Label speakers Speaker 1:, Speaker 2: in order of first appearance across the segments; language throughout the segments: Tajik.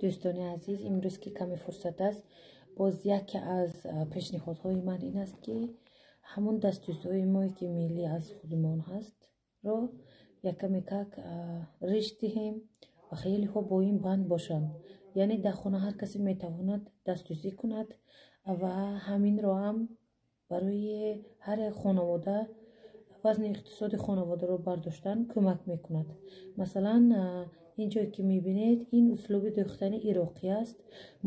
Speaker 1: Дӯстони азиз, имрӯз ки каме фурсат аст, боз яке аз пешниҳодҳои ман ин аст, ки ҳамон дастдӯзҳои мое, ки миллӣ аз худмон ҳастро, якаме как риш диҳем ва хелеҳо бо ин банд бошанд. Яъне дар хона ҳар касе метавонад дастдӯзӣ кунад ва ҳаминро ҳам барои ҳар як хонавода вазни иқтисоди хонаводаро бардоштан кӯмак мекунад. Масалан, ин ҷое ки мебинед, ин услуби дӯхтани ироқӣ аст.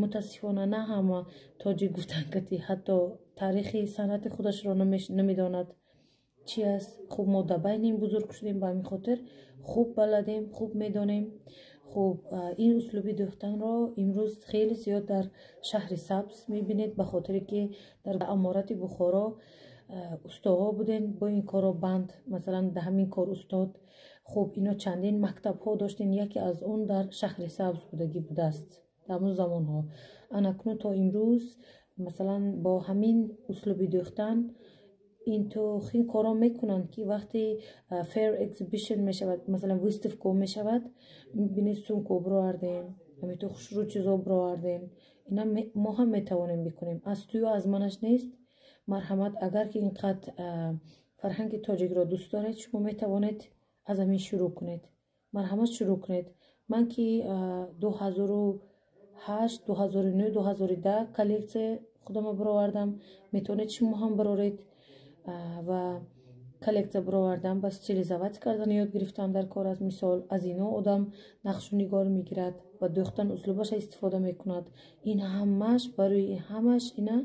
Speaker 1: Мутаассифона, на ҳама тоҷик гуфтан кати ҳатто таърихи санъати худашро намедонад, чи аст. Хуб, мо дар байни ин бузург шудем, ба ҳамин хотир хуб баладем, хуб медонем. Хуб, ин услуби дӯхтанро имрӯз хеле зиёд дар шаҳри Сабз мебинед, ба хотире ки дар аморати Бухоро устоҳо буден бо ин корро банд, масалан, дар ҳамин кор устод. Хуб, ино чандин мактабҳо доштен, яке аз он дар шаҳри Сабз будагӣ будааст дар ҳамон замонҳо. Анакнун то имрӯз, масалан, бо ҳамин услуби дӯхтан интохин корро мекунанд, ки вақте fair exhibition мешавад, масалан, выставка мешавад, мебинед, сумко бировардем, ҳамито хушрӯ чизо бировардем. Ина мо ҳам метавонем бикунем, аз тую аз манаш нест. Марҳамат, агар ки инқадр фарҳанги тоҷикро дӯст доред, шумо метавонед аз ҳамин шурӯъ кунед. Марҳамат, шурӯъ кунед. Ман ки 2008, 2009, 2010 коллексия худама бировардам, метавонед шумо ҳам бироред. Ва коллексия бировардам, ба стилизовать кардан ёд гирифтам дар кор аст. Мисол, аз ино одам нақшу нигор мегирад ва дӯхтан услубаша истифода мекунад. Ин ҳамааш, барои ҳамаш ина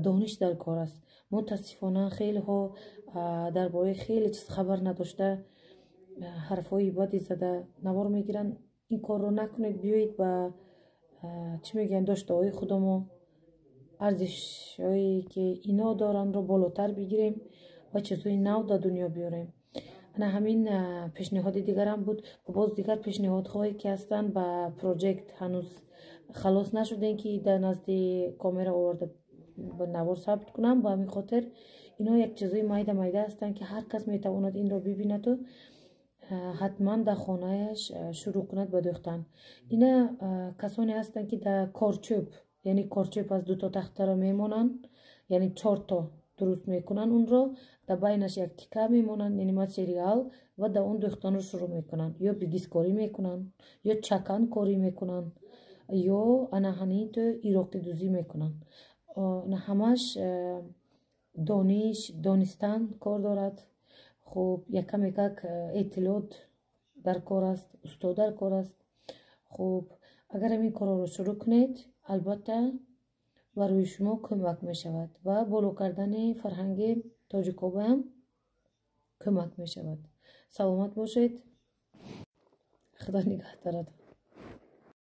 Speaker 1: дониш дар кор аст. Мутаассифона, хелеҳо дар бораи хеле чиз хабар надошта, ҳарфҳои бади зада навор мегиранд. Ин корро накунед. Биёед ба, чӣ мегӯянд, доштаҳои худамо, арзишҳое ки ино дорандро болотар бигирем ва чизҳои нав дар дунё биёрем. Ана ҳамин пешниҳоди дигарам буд. Боз дигар пешниҳодҳое ки ҳастанд, ба проект ҳанӯз халос нашудем, ки дар назди камера оварда ба навор сабт кунам. Ба ҳамин хотир ино як чизҳои майда майда ҳастанд, ки ҳар кас метавонад инро бибинаду ҳатман дар хонааш шурӯъ кунад ба дӯхтан. Ина касоне ҳастанд, ки дар корчӯб, яъне корчӯб аз дуто тахтаро мемонанд, яъне чорто дуруст мекунанд, унро дар байнаш як тика мемонанд, яъне материал, ва дар он дӯхтанро шурӯъ мекунанд, ё бигизкорӣ мекунанд, ё чаканкорӣ мекунанд, ё ана ҳанито ироқидӯзӣ мекунанд. Ҳамаш дониш, донистан кор дорад. Хуб, якаме как эътилоот дар кор аст, устод дар кор аст. Хуб, агар ҳамин корҳоро шурӯъ кунед, албатта, барои шумо кӯмак мешавад ва боло кардани фарҳанги тоҷикобаам кӯмак мешавад. Саломат бошед, Худо нигаҳдорад.